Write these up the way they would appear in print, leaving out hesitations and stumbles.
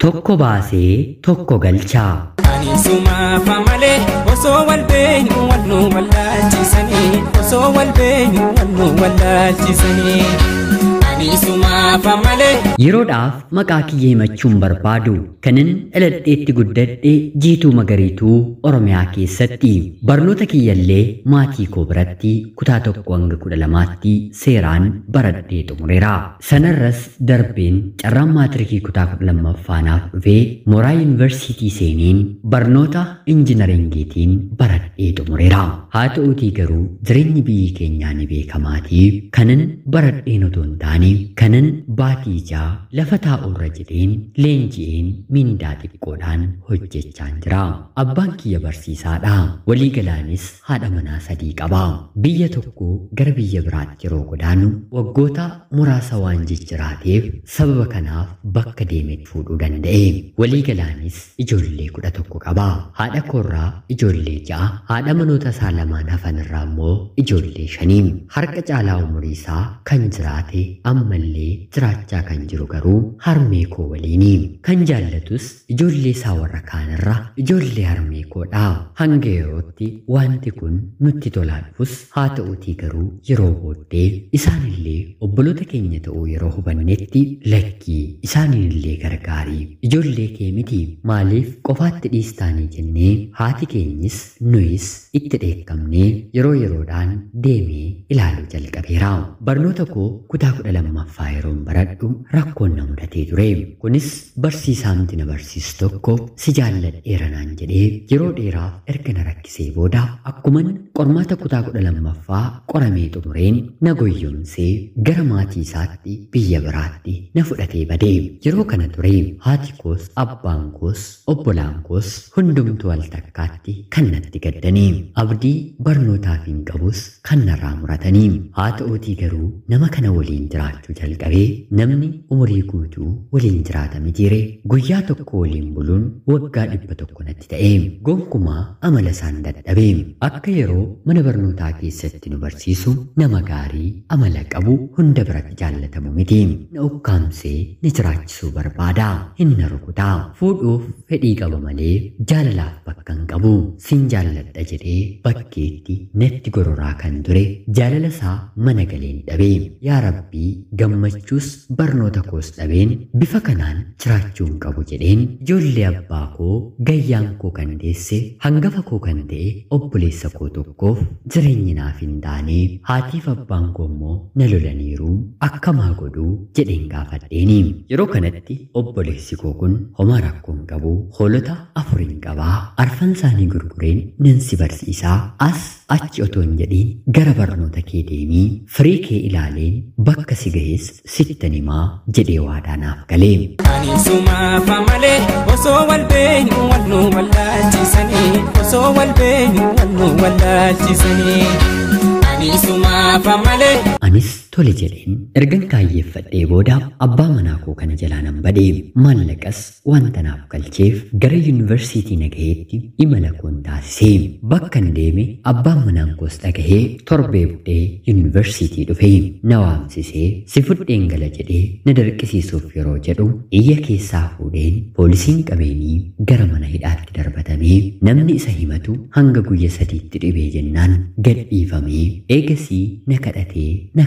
Tokko baasee tokko galchaa. Ani sumaafa malee osoo wal beenyu wal nu wallaalchisanii, osoo wal beenyu wal nu wallaalchisanii. Ani sumaafa malee. Yeroodhaaf maqaa kiyya himachuun barbaadu kanin dhaladheetti guddadhe Jiituu Magariituu Oromiyaa keessatti barnoota kiyyallee maatii koo biratti kutaa 1 hanga 12tti seeraan baradhee xumureera. Sanarras darbeen carraan maatirikii kutaa 12ffaa naaf dhufee mooraa yuunivarsiitii seeneen barnoota injinaringiitiin baradhee xumureera. Haa ta'uutii garuu jireenyi biyyi keenyaa ni beekamaatii kanin baradheen otoo hin taane kanin baatii ijaa lafa taa'urra jedheen leenji'een mindaa xiqqoodhaan hojjechaan jira. Abbaan kiyya barsiisaadha. Waliigalaanis haadha manaa 3 qaba. Biyya tokko gara biyya biraatti yeroo godaanu waggoota muraasa waan jijjiraateef sababa kanaaf bakka deeme fuudhuu danda'e. Waliigalaanis ijoollee 11 qaba. Haadha koorraa ijoollee 6, haadha manoota isaa lamaan hafanirraa immoo ijoollee 5. Harka caalaa umurii isaa kan jiraate ammallee jiraachaa kan jiru garuu harmee koo waliini. Kan jaallatus ijoollee isaa warra kaanirra ijoollee harmee koodha. Hanga yerootti wanti kun nutti tolaa dhufus haa ta'uutii garuu yeroo booddee isaanillee obboloota keenya ta'uu yeroo hubannetti lakkii isaaniinillee gargaarii ijoollee kee miti maaliif qofaatti dhiistaanii jennee haati keenyis nuyis itti dheekkamnee yeroo yeroodhaan deemee ilaaluu jalqabeera. Barnoota koo kutaa 12ffaa yeroon baradhu rakkoon na mudatee ture. Kunis barsiisaamti na barsiisu tokko si jaalladheera naan jedhee yeroo dheeraaf erga na rakkisee booda akkuman qormaata kutaa 12ffaa qoramee xumureen na goyyomsee gara maatii isaatti biyya biraatti na fudhatee badee. Yeroo kana ture haati koos abbaan koos obbolaan koos hundumtuu al takkaatti kan natti gaddanii abdii barnootaaf hin qabus kan narraa muratanii. Haa ta'uutii garuu nama kana waliin jiraachuu jalqabee namni umurii guutuu waliin jiraata mitiire guyyaa tokko waliin buluun waggaa 100 natti ta'e. Gonkumaa amala isaan dadhabe. Akka yeroo mana barnootaa keessatti nu barsiisu nama gaarii amala qabu hunda biratti jaallatamu miti. Na ukkaamsee ni jiraachisuu barbaada. Hin na rukutaa. Fuudhuuf fedhii qaba malee jaalalaaf bakka hin qabu. Sin jaalladha jedhee bakkeetti natti gororaa kan ture jaalala isaa mana galeen dhabe. Yaa Rabbii gammachuus barnoota koos dhabeen bifa kanaan jiraachuu hin qabu jedheen ijoollee abbaa koo gayyaan koo kan deesse hangafa koo kan ta'e obboleessa koo tokkoof jireenyi naaf hin taane haatiif abbaan koo immoo na lolaniiru akkamaa godhuu jedheen gaafadheeni. Yeroo kanatti obboleessi koo kun homaa rakkoo hin qabu, hoolota 4 hin qabaa, arfan isaanii gurgureen nan si barsiisaa, as achi otoo hin jedhiin gara barnoota kee deemii firii kee ilaaleen bakka si gahes sittan himaa jedhee waadaa naaf galee. Ani sumaafa malee osoo wal beenyu wal nu wallaalchisanii, osoo wal beenyu wal nu wallaalchisanii. Ani sumaafa malee. Anis tole jedheen ergan kaayyeeffadhee booda abbaa manaa koo kana jalaa nan badee maallaqas wanta naaf galcheef gara yuunivarsiitii nagaheetti imala koon taasisee. Bakkan deeme abbaan manaan koos dhagahee torbee budhee yuunivarsiitii dhufee na waamsisee si fudheen gala jedhee na darqisiisuuf yeroo jedhu iyya keessaa fuudheen poolisiin qabeenii gara mana hidhaatti darbatamee namni isa himatu hanga guyya 3tti dhibee jennaan gadhiifamee eegasii na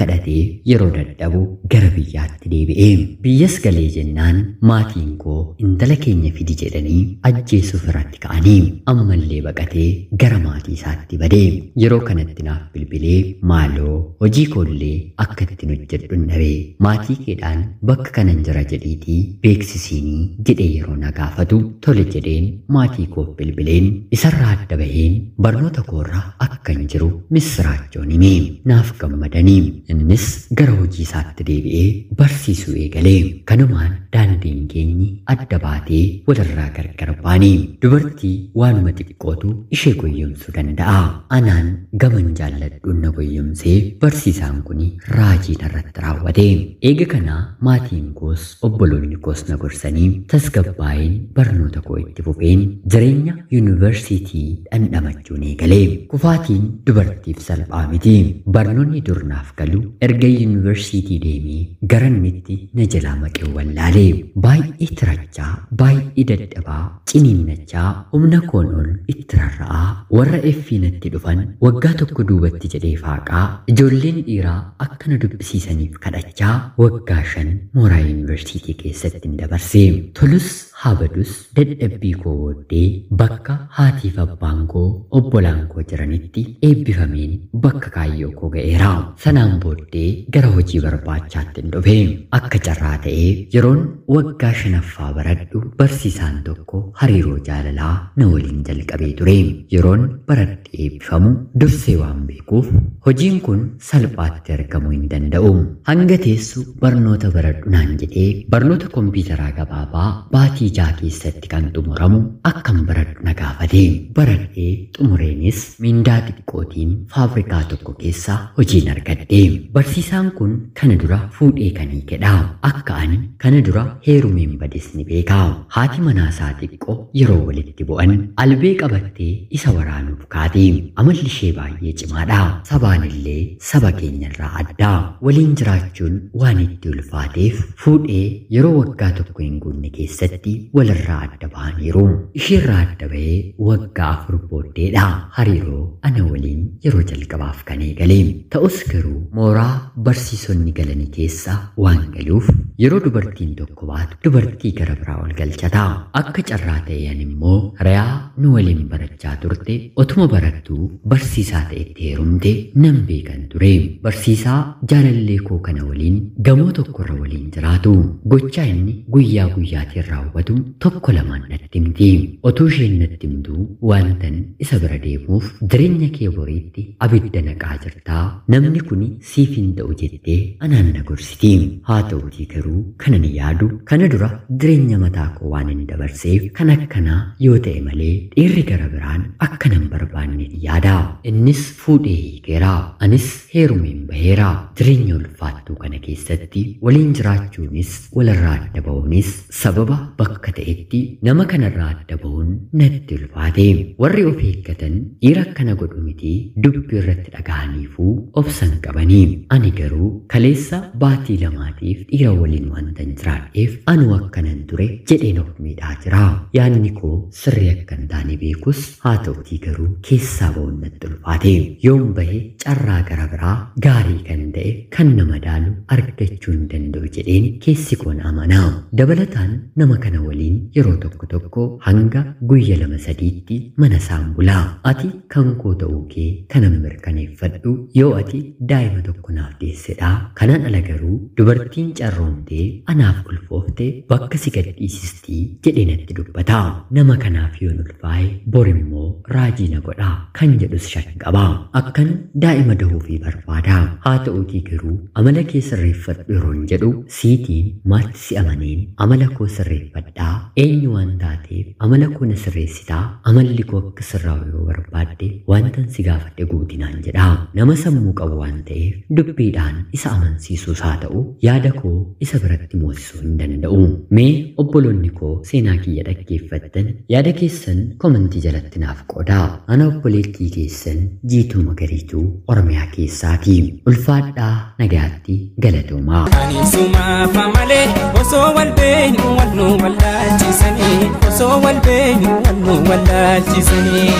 kadhatee yeroo dadhabu gara biyyaatti deebi'ee. Biyyas galee jennaan maatiin koo intala keenya fidi jedhanii ajjeesuuf irratti ka'anii ammallee baqatee gara maatii isaatti badee. Yeroo kanatti naaf bilbilee maaloo hojii koollee akka ittiin hojjedhu hin dhabee maatii keedhaan bakka kanan jira jedhiitii beeksisiinii jedhee yeroo na gaafatu tole jedheen maatii koof bilbileen isarraa adda baheen barnoota koorra akkan jiru missiraachoon himee naaf gammadanii. Innis gara hojii isaatti deebi'ee barsiisuu eegalee. Kanumaan daandiin keenyi adda baatee walirraa gargar baanee. Dubartii waanuma xiqqootu ishee goyyomsuu danda'a. Anaan gaman jaalladhuun na goyyomsee barsiisaan kun raajii narratti raawwate. Eega kanaa maatiin koos obboloonni koos na gorsanii tasgabbaa'een barnoota koo itti fufeen jireenya yuunivarsiitii dhandhamachuun eegalee. Kufaatiin dubartiif salphaa miti. Barnoonni durnaaf galu erga yuunivarsiitii deemee garannitti na jalaa maqee wallaalee baay'ee tirachaa, baay'ee dadhabaa, ciniinnachaa, humna koon ol itti rarra'aa, warra effiinatti dhufan waggaa tokko duubatti jedhee faaqaa, ijoolleen dhiiraa akka na dubbisiisaniif kadhachaa waggaa 5 mooraa yuunivarsiitii keessatti hin dabarse. Tolus habadus dadhabbii koo booddee bakka haatiif abbaan koo obbolaan koo jiranitti eebbifameen bakka kaayyoo koo ga'eera. Sanaan booddee gara hojii barbaachaatti hin dhufe. Akka carraa ta'ee yeroon waggaa 5ffaa baradhu barsiisaan tokko hariiroo jaalalaa na waliin jalqabee ture. Yeroon baradhee eebbifamu dursee waan beekuuf hojiin kun salphaatti argamuu hin danda'u. Hanga teessu barnoota baradhu naan jedhee barnoota kompiitaraa gabaabaa baatii 6 keessatti kan xumuramu akkan baradhu na gaafate. Baradhee xumureenis mindaa xiqqootiin faabrikaa tokko keessa hojiin argadhe. Barsiisaan kun kana dura fuudhee kan hiikedha. Akka ani kana dura heerumeen bades ni beeka. Haati manaasaa xiqqoo yeroo walitti bu'an albee qabattee isa waraanuuf kaate. Amalli ishee baay'ee cimaadha. Sabaan illee saba keenyarraa adda. Waliin jiraachuun waan itti ulfaateef fuudhee yeroo waggaa tokko hin guunne keessatti walirraa adda bahaniiru. Isheerraa adda bahee waggaa 4 booddeedha hariiroo ana waliin yeroo jalqabaaf kan eegale. Ta'us garuu mooraa barsiisonni galanii keessa waan galuuf yeroo dubartiin tokko baatu dubartii gara biraa ol galchata. Akka carraa ta'een immoo re'aa nu waliin barachaa turte otuma barattuu barsiisaa ta'etti heerumte nan beekan ture. Barsiisaa jaalallee koo kana waliin gamoo tokkorra waliin jiraatu. Gochaa inni guyyaa guyyaatiin raawwatu tokko lamaan natti himti. Otuu isheen natti himtuu wantan isa bira deemuuf jireenya kee boriitti abidda naqaa jirtaa, namni kun siif hin ta'u jettee anaan na gorsiti. Haa ta'utii garuu kanan yaadu kana dura jireenya mataa koo waan hin dabarseef kan akkanaa yoo ta'e malee dhiirri gara biraan akka nan barbaanne yaada. Innis fuudhee hiikeera, anis heerumeen baheera. Jireenya ulfaattuu kana keessatti waliin jiraachuunis walirraa adda ba'uunis sababa bakka ta'etti nama kanarraa adda ba'uun natti ulfaate. Warri of eeggatan dhiira akkana godhu miti dubbii irratti dhaga'aniifuu obsan qabanii. Ani garuu kaleessa baatii 2tiif dhiira waliin waantan jiraadheef anu akkanan ture jedheen of miidhaa jira. Yaadni koo sirrii akka hin taane beekus haa ta'utii garuu keessaa ba'uun natti ulfaate. Yoon bahe carraa gara biraa gaarii kan ta'e kan nama daalu argachuu hin danda'u jedheen keessi koon amana. Dabalataan nama kana waliin yeroo tokko tokko hanga guyya 2-3tti mana isaan bula. Ati kan koo ta'uu kee kanan mirkaneeffadhu yoo ati daa'ima tokko naaf deessedha. Kanaan ala garuu dubartiin carroomtee anaaf ulfoofte bakka si gadhiisistii jedhee natti dubbata. Nama kanaaf yoon ulfaa'e bor immoo raajii na godha kan jedhus shakki qaba. Akkan daa'ima dahuufii barbaada. Haa ta'uutii garuu amala kee sirreeffadhu yeroon jedhu siitiin maalti si amaneen amala koo sirreeffadhaa, eenyu waan taateef amala koo na sirreessitaa, amalli koo akka sirraa'u yoo barbaadde wantan si gaafadhe guutinaan jedha. Nama sammuu qabu waan ta'eef dubbiidhaan isa amansiisuus haa ta'u yaada koo isa biratti moosisuu hin danda'u. Mee obboloonni koo seenaa kiyya dhaggeeffattan yaada keessan komentii jalatti naaf qoodaa. Ana obboleettii keessan Jiituu Magariituu Oromiyaa keessaati. Ulfaadhaa, nagaatti, galatoomaa. Ani sumaafa malee osoo wal beeknu wal nu wallaalchisanii, osoo wal beeknu wal nu wallaalchisanii.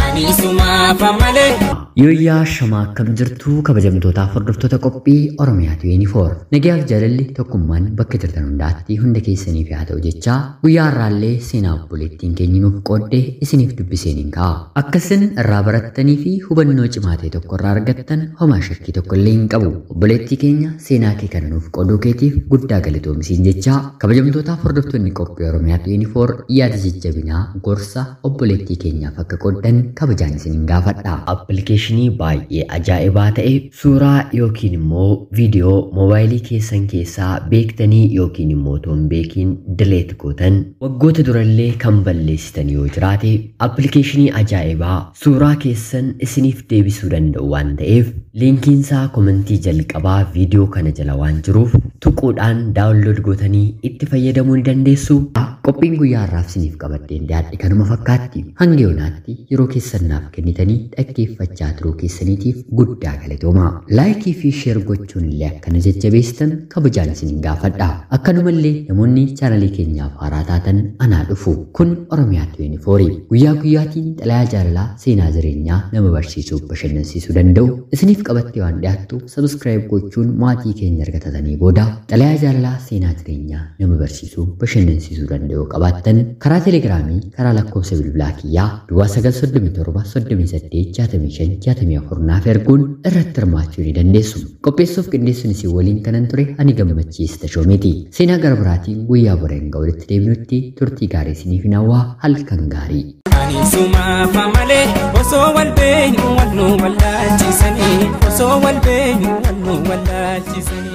Ani sumaafa malee. Yooyyaa shamaa akkam jirtu kabajamtootaaf hordoftoota qophii Oromiyaa 24. Nagayaaf jaalalli tokkummaan bakka jirtan hundaatti hunda keessaniif haa ta'u jechaa guyyaa har'aallee seenaa obboleettiin keenya nuuf qoodde isiniif dubbiseen hin ka'a. Akkasin irraa barattanii fi hubannoo cimaa ta'e tokko irraa argattan homaa shakkii tokko illee hin qabu. Obboleettii keenya seenaa kee kana nuuf qooduu keetiif guddaa galatoomsiin jechaa kabajamtootaaf hordoftoonni qophii Oromiyaa 24 yaada jajjabinaa gorsa obboleettii keenyaaf akka qooddan kabajaan isiniin gaafadha. Appilikeeshinii baay'ee ajaa'ibaa ta'e suuraa yookiin immoo viidiyoo moobaayilii keessan keessaa beektanii yookiin immoo otoo hin beekiin dileet gootan waggoota durallee kan balleessitan yoo jiraate appilikeeshinii ajaa'ibaa suuraa keessan isiniif deebisuu danda'u waan ta'eef liinkiinsaa komentii jalqabaa viidiyoo kana jala waan jiruuf tuquudhaan daawunlood gootanii itti fayyadamuu ni dandeessu. Qophiin guyyaa har'aaf isiniif qabadheen dhiyaadhe kanuma fakkaatti. Hanga yoonaatti yeroo keessan keessan naaf kennitanii dhaggeeffachaa turuu keessaniitiif guddaa galatooma. Laayikii fi sheer gochuun illee akkana jajjabeessitan kabajaan isin gaafadha. Akkanumallee namoonni chaanalii keenyaaf haaraa taatan anaa dhufu. Kun Oromiyaa 24 guyyaa guyyaatiin xalayaa jaalalaa seenaa jireenyaa nama barsiisuu bashannansiisuu danda'u isiniif qabattee waan dhiyaattu sabiskiraayib gochuun maatii keenya argatatanii booda xalayaa jaalalaa seenaa jireenyaa nama barsiisuu bashannansiisuu danda'u qabaattan karaa telegiraamii karaa lakkoofsa bilbilaa kiyyaa duwwaa 937 38 65 64 naaf erguun irratti hirmaachuu ni dandeessu. Qopheessuuf qindeessuun isin waliin kanan ture ani Gammachiis Tashoomeeti. Seenaa gara biraatiin guyyaa boreen walitti deebinutti turtii gaarii isiniif hawwaa, halkan gaarii. Ani sumaafa malee osoo wal beeknu wal nu wallaalchisanii, osoo wal beeknu wal nu wallaalchisanii.